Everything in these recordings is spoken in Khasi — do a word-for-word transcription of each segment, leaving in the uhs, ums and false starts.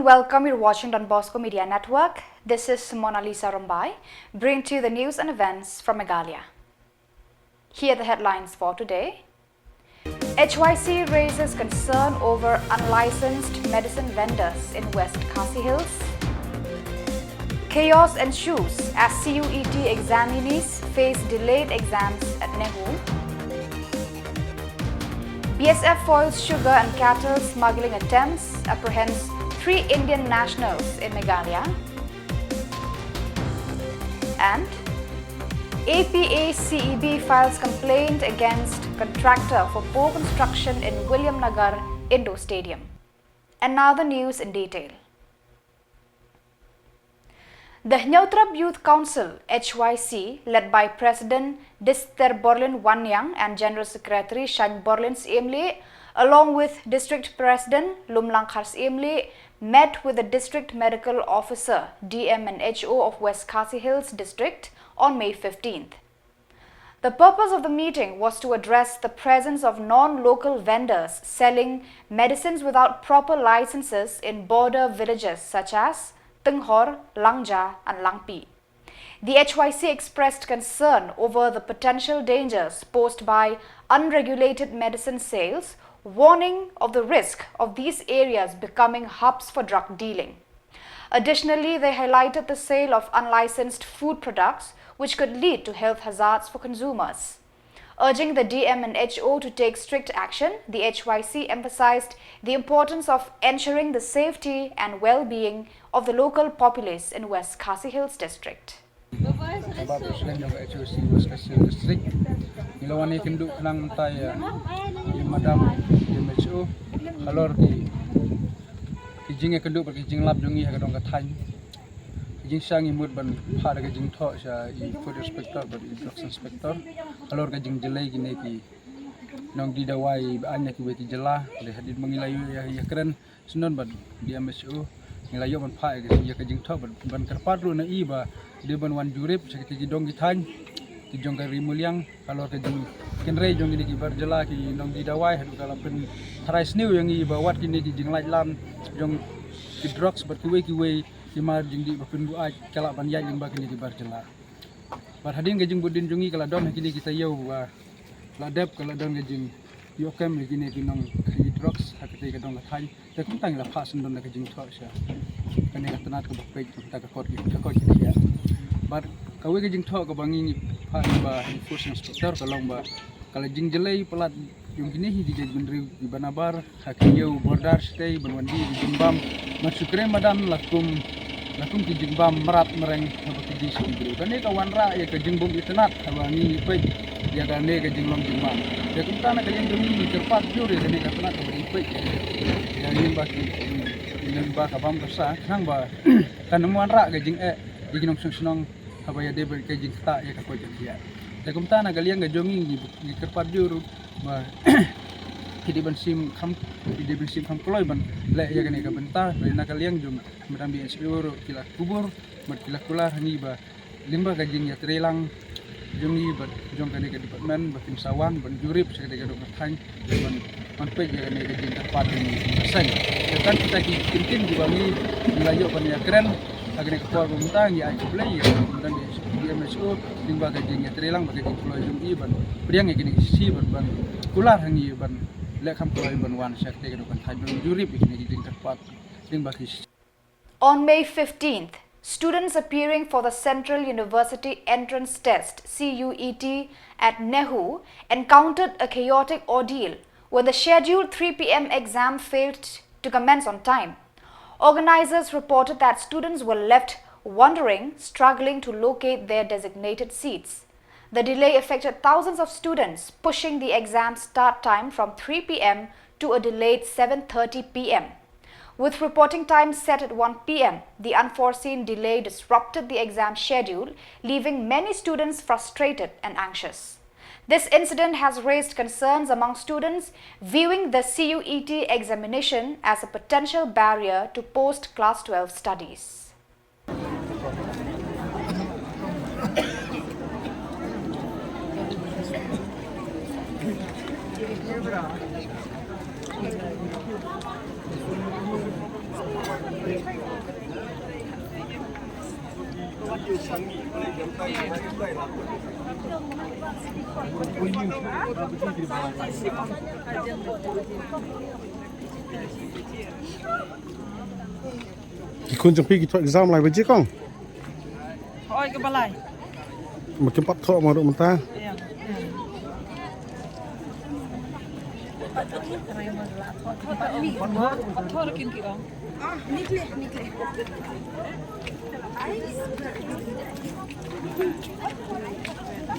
Welcome, you're watching Don Bosco Media Network. This is Mona Lisa Rumbai, bringing to you the news and events from Meghalaya. Here are the headlines for today. H Y C raises concern over unlicensed medicine vendors in West Khasi Hills. Chaos ensues as C U E T examinees face delayed exams at NEHU. B S F foils sugar and cattle smuggling attempts, apprehends three Indian nationals in Meghalaya. And A P A C E B files complaint against contractor for poor construction in Williamnagar Indoor Stadium. And now the news in detail. The Hynñiewtrep Youth Council, H Y C, led by President Disterborlin Wanniang and General Secretary Shaiñborlin Syiemlieh, along with District President Lumlangkhar Syiemlieh, met with the District Medical Officer, D M and H O of West Khasi Hills District on May fifteenth. The purpose of the meeting was to address the presence of non-local vendors selling medicines without proper licenses in border villages such as Tynghor, Langja and Langpih. The H Y C expressed concern over the potential dangers posed by unregulated medicine sales, warning of the risk of these areas becoming hubs for drug dealing. Additionally, they highlighted the sale of unlicensed food products, which could lead to health hazards for consumers. Urging the D M and H O to take strict action, the H Y C emphasized the importance of ensuring the safety and well-being of the local populace in West Khasi Hills District. Kaba president jong ka H O C West Khasi Hills District. Ngi la wan ïakynduh khnang mynta ïa, ïa madam D M H O halor ki, ki jingïakynduh bad ki jinglap jong ngi ha ka dong ka thaiñ. Ka jingshah ngi mut ban phah da ka jingthoh sha i food inspector bad i drugs inspector halor ka jingjlei kine ki nongdie dawai ba aiñ na kiwei ki jylla. Dei hadien ba ngi la ïoh ïa, ïakren sngewbha bad D M H O, ngi la ïoh ban phah ïa ka, ïa ka jingthoh bad ban kyrpad ruh na i ba dei ban wan jurip sha kita ki dong ki thaiñ ki jong ka Ri Muliang halor ka jingkynrei jong kine ki bar jylla ki nongdie dawai haduh ka la pyntharai sniew ïa ngi ba wat kine ki jinglait lam jong ki drugs bad kiwei kiwei ki mar jingdih ba pynbuaid ka lah ban ïaid lyngba kine ki bar jylla. Bad hadien ka jingbud dien jong ngi ka la don ha kine ki taïew ba la dep ka la don ka jingïoh kem ïa kine ki nongkhaïi drugs ha katei ka dong ka thaiñ. Te kumta ngi la phah sngewdon da ka jingthoh sha kane ka tnat kaba peit kumta ka kot ki, ka kot ki thiah. Bad kawei ka jingthoh kaba ngi ngi phah ïa ba i force inspector ka long ba ka la jingjlei palat jong kine hi ki jaitbynriew kiba nabar ha ki ïew border shatei ban wan die ki jingbam. Ban shu kren madan la kum, la kum ki jingbam mrad mreng haba ki die sha ki briew. Kane ka wanrah ïa ka jingbym itynnad haba ngi ngi peit ïa kane ka jinglong jingbam. Ïa kumta na ka liang jong ngi ngi kyrpad jur ïa kane ka tnat haba ngi peit ïa, ïa lyngba ki, lyngba ka bam ka sah khnang ba kan ym wanrah ka jingeh ïa ki nongshong shnong haba ïadei bad ka jingktah ïa ka koit ka khiah. Te kumta na ka liang ka jong ngi ngi, ngi kyrpad jur ba ki dei ban shim kham, ki dei ban shim kham kloi ban leh ïa kane ka bynta. Te na ka liang jong madam D M H O ruh ki la kubur bad ki la kular ha ngi ba lyngba ka jingïatreilang jong ngi bad jong kane ka department ba kin sa wan ban jurip sha kane ka dong ka thaiñ ban, ban peit ïa kane ka jingkyrpad jong ngi. Ka seng, ïa kane kita ki ktien kiba ngi, ngi la ïoh ban ïakren ha kane ka por ba mynta. Ngi ai khublei ïa ka madam D M H O lyngba ka jingïatreilang bad ka jingkloi jong i ban pdiang ïa kine ki shisha bad ban kular ha ngi ban leh kham kloi ban wan sha kane ka dong ka thaiñ ban jurip ïa kine ki jingkyrpad lyngba ki shisha. On May fifteenth, students appearing for the Central University Entrance Test, C U E T, at NEHU encountered a chaotic ordeal when the scheduled three p.m. exam failed to commence on time. Organizers reported that students were left wandering, struggling to locate their designated seats. The delay affected thousands of students, pushing the exam start time from three p.m. to a delayed seven thirty p.m. With reporting time set at one p.m., the unforeseen delay disrupted the exam schedule, leaving many students frustrated and anxious. This incident has raised concerns among students viewing the C U E T examination as a potential barrier to post-class twelve studies. Ki khun jong phi ki thoh exam lai baje kong? Hoi ka balai. Ma kim pat thoh ma ruh mynta. Ïa. Thoh kin ki ong.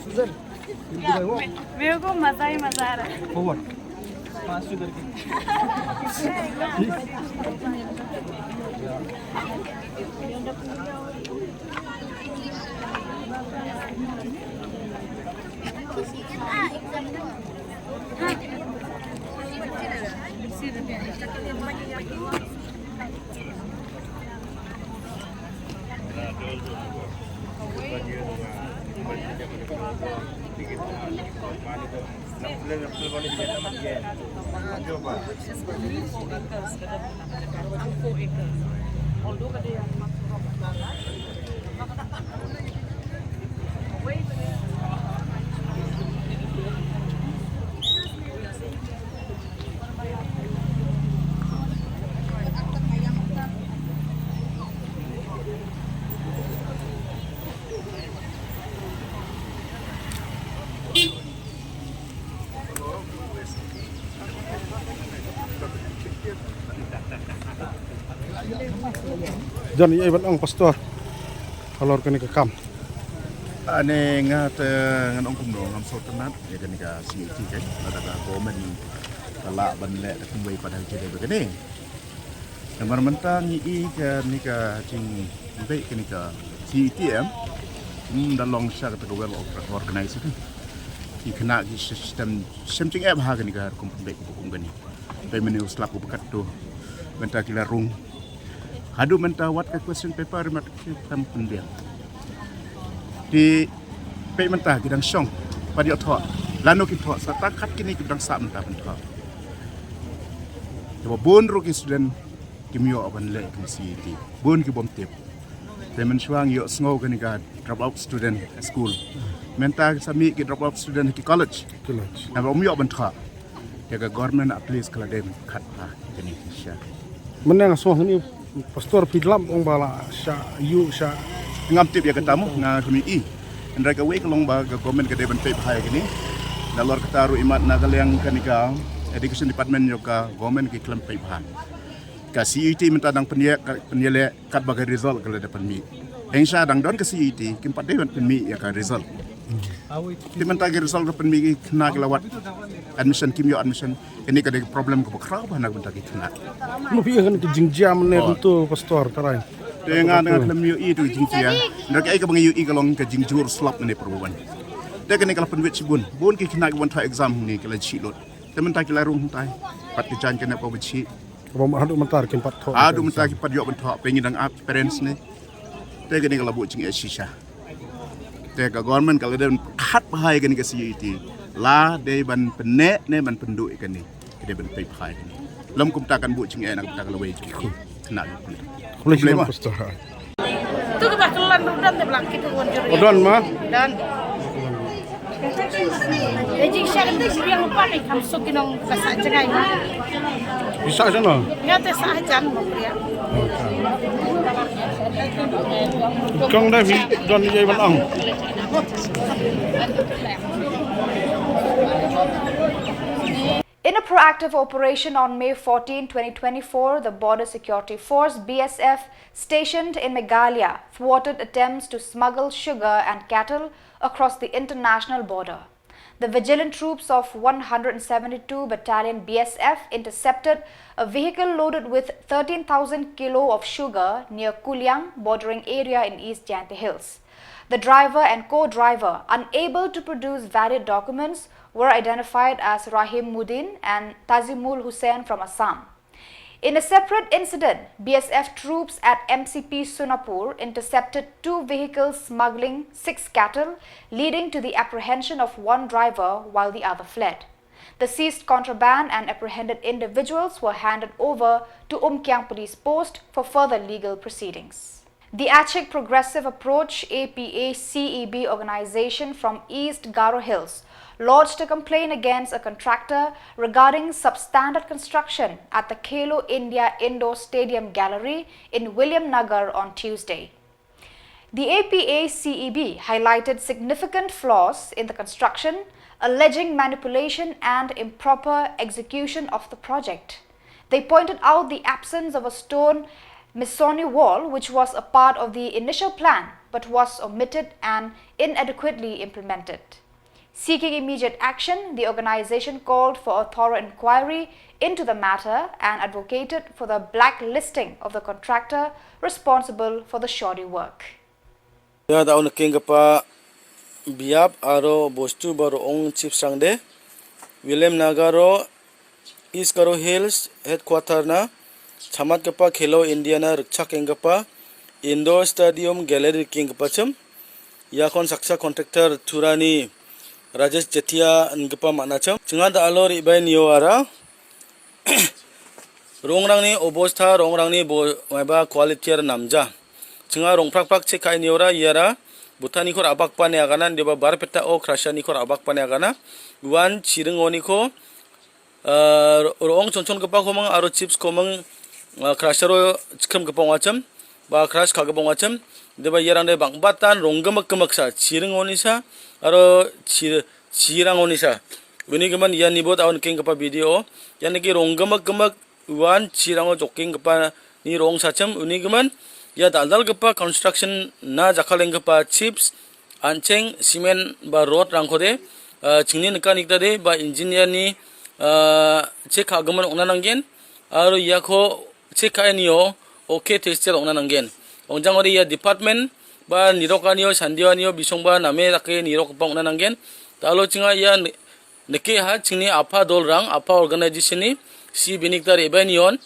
Susan. मेरे को मजा ही मजा आ रहा है। Forward. Pass to करके। Jan ïa ban ong pastor halor kane ka kam. Ane nga te ngan ong kumno, ngam sngewtynnat ïa kane ka C A T ka, lada ka government ka lah ban leh da kumwei pat ha ki dei ba kane. Namar mynta ngi i kane ka jingpynbeit kane ka C A T em, ym da long sha kata ka well organized. Ki khynnah ki shem, shem jingeh bha kane ka rukom pynbeit kaba kum kane. Te mynne u slap uba katto mynta ki la rung. Haduh mynta wat ka question paper mat ki tam pynbiang. Te peit mynta ki dang shong pat ïoh thoh. Lano kin thoh, sa tang khat kine ki dang sah mynta ban thoh. Te ba bun ruh ki student kim ïoh ban leh kum C A T. Bun ki bym tip. Te mynshuwa ngi ïohsngew kane ka drop out student ha skul. Mynta sa mih ki drop out student ha ki college. College. Naba ym ïoh ban thoh. Ïa ka government at least ka la dei ban khat bha ïa kane ka shisha. Mynne nga sngew hangne pastor phi lap ong ba la shah ïuh shah. Ngam tip ïa kata mo, nga khlem ïohi. Hynrei kawei ka long ba ka government ka dei ban peit bha ïa kane. Nalor kata ruh imat na ka liang kane ka education department jong ka government ki khlem peit bha. Ka C A T mynta dang pynïa, ka pynïaleh katba ka result ka la dep pynmih. Hynrei sha dang don ka C A T kim pat dei ban pynmih ïa ka result. Te mynta ka result ka pynmih ki khynnah ki la wad admission kim ïoh admission. Kane ka dei ka problem kaba khraw bha na ka bynta ki khynnah. Kumno phi ïohi ïa kane ka jingjia mynne kumto pastor tharai? Te nga nga khlem ïohi ïa ka jingjia. Hynrei kaei kaba nga ïohi ka long ka jingjur slap mynne para bun. Te kane ka la pynwit shibun. Bun ki khynnah ki wan thoh exam hangne ki la shih lut. Te mynta ki la rung hangtai. Pat ki jaiñ kane kaba shih. Kaba haduh mynta kim pat thoh. Haduh mynta kim pat ïoh ban thoh, pynban dang ap parents ne. Te kane ka la buh jingeh shisha. Te ka government ka la dei ban khat bha ïa kane ka C A T. La dei ban pynneh ne ban pynduh ïa kane. Ka dei ban peit bha ïa kane. Lym kumta kan buh jingeh na kumta ka lawei jong ki khynnah. Khublei shibun pastor. Tu ka ba ka lan ruh don te blanket ruh wan juri. O don ma? Don. Te jingshisha kan te shu biang lypa ne kam suk ki nong ka sah jngai ma. Ki sah jngai? Nga te sah jan mo pria. Kong dei phi don ïa ban ong. In a proactive operation on May fourteen, twenty twenty-four, the Border Security Force, B S F, stationed in Meghalaya thwarted attempts to smuggle sugar and cattle across the international border. The vigilant troops of one hundred seventy-two Battalion B S F intercepted a vehicle loaded with thirteen thousand kilo of sugar near Kuliang bordering area in East Jaintia Hills. The driver and co-driver, unable to produce valid documents, were identified as Rahim Mudin and Tazimul Hussain from Assam. In a separate incident, B S F troops at M C P Sonapur intercepted two vehicles smuggling six cattle, leading to the apprehension of one driver while the other fled. The seized contraband and apprehended individuals were handed over to Umkiang Police Post for further legal proceedings. The Achik Progressive Approach, A P A C E B organization from East Garo Hills, lodged a complaint against a contractor regarding substandard construction at the Khelo India Indoor Stadium Gallery in Williamnagar on Tuesday. The A P A C E B highlighted significant flaws in the construction, alleging manipulation and improper execution of the project. They pointed out the absence of a stone mezzanine wall, which was a part of the initial plan but was omitted and inadequately implemented. Seeking immediate action, the organization called for a thorough inquiry into the matter and advocated for the blacklisting of the contractor responsible for the shoddy work. Ïa da un kengkapa biap aro bostu baro ong chief sangde. Williamnagar ro East Garo Hills headquarter na chamat kapa Khelo India na rikchak kengkapa indoor stadium gallery kengkapa chem. Ïa kon saksa contractor Thurani Rajesh Jatia ngkapa mana chem. Chinga da alo ri bai nio ara. Rongrangni obostha rongrangni bo maiba quality ar namja. Chinga rongprak prak che kai niora yara. Butani kor abak pane agana deba barpeta o krasha ni kor abak pane agana. Wan chiring oni ko. Rong chonchon kepa komang aro chips komang. Krasha ro chikrem kepa ngachem. Ba crash ka kepa ngachem. Deba yarang de bang batan rong gemek gemek sa chiring oni sa. Aro chir chirang oni sa. Uni keman ya nibot awan keng kepa video. Ya niki rong gemek gemek wan chirang o joking kepa ni rong sachem uni keman ya daldal kepa construction na jakaleng kepa chips ancheng cement ba road rang khode. Chingni neka nikta de ba engineer ni chek ha keman ongna nanggen aro ya ko chek ha ni o okay tester ongna nanggen. Ongjang ode ya department ba nirok ani o sandio ani o bisong ba name rake nirok kepa ongna nanggen. Talo chinga ya neke ha chingni apa dolrang apa organization ni si binik ta reben yon.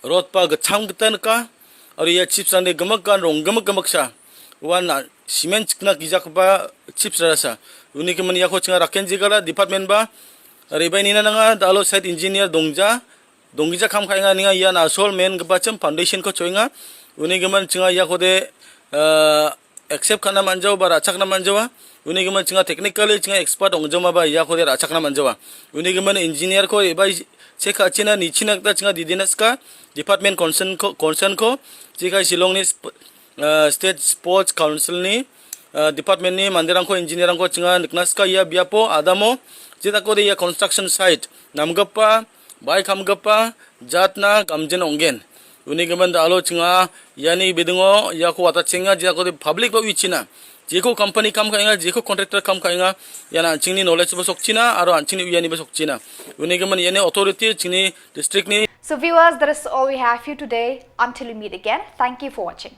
Rot pa gacham gatan ka. Aro ya chips ande gemek kan rong gemek gemek sa. Wan na cement chikna kijak ba chips rasa. Uni keman ya ko chinga raken jigala department ba. Reben ina nanga talo site engineer dongja. Dongja kam khainga ninga ya na sol men kepa chem foundation ko choinga. Uni keman chinga ya ko de accept kana manjawa ba rachak na manjawa. Uni keman chinga technically chinga expert ong joma ba ya ko de rachak na manjawa. Uni keman engineer ko ba chek ha china ni china ta chinga didinas ka department concern ko concern ko chika Shillong ni state sports council ni department ni mandirang ko engineer ko chinga niknas ka ya biapo adamo jita ko de ya construction site namgapa bai kam gapa jatna gamjen onggen. Uni keman da alo chinga yani bidingo ya ko wata chinga jia ko de public ba wi china. Jiko company kam ka inga jiko contractor kam ka inga yana chingni knowledge ba sok china aro an chingni uyani ba sok china. Uni keman yani authority chingni district ni. So viewers, that is all we have for you today. Until we meet again, thank you for watching.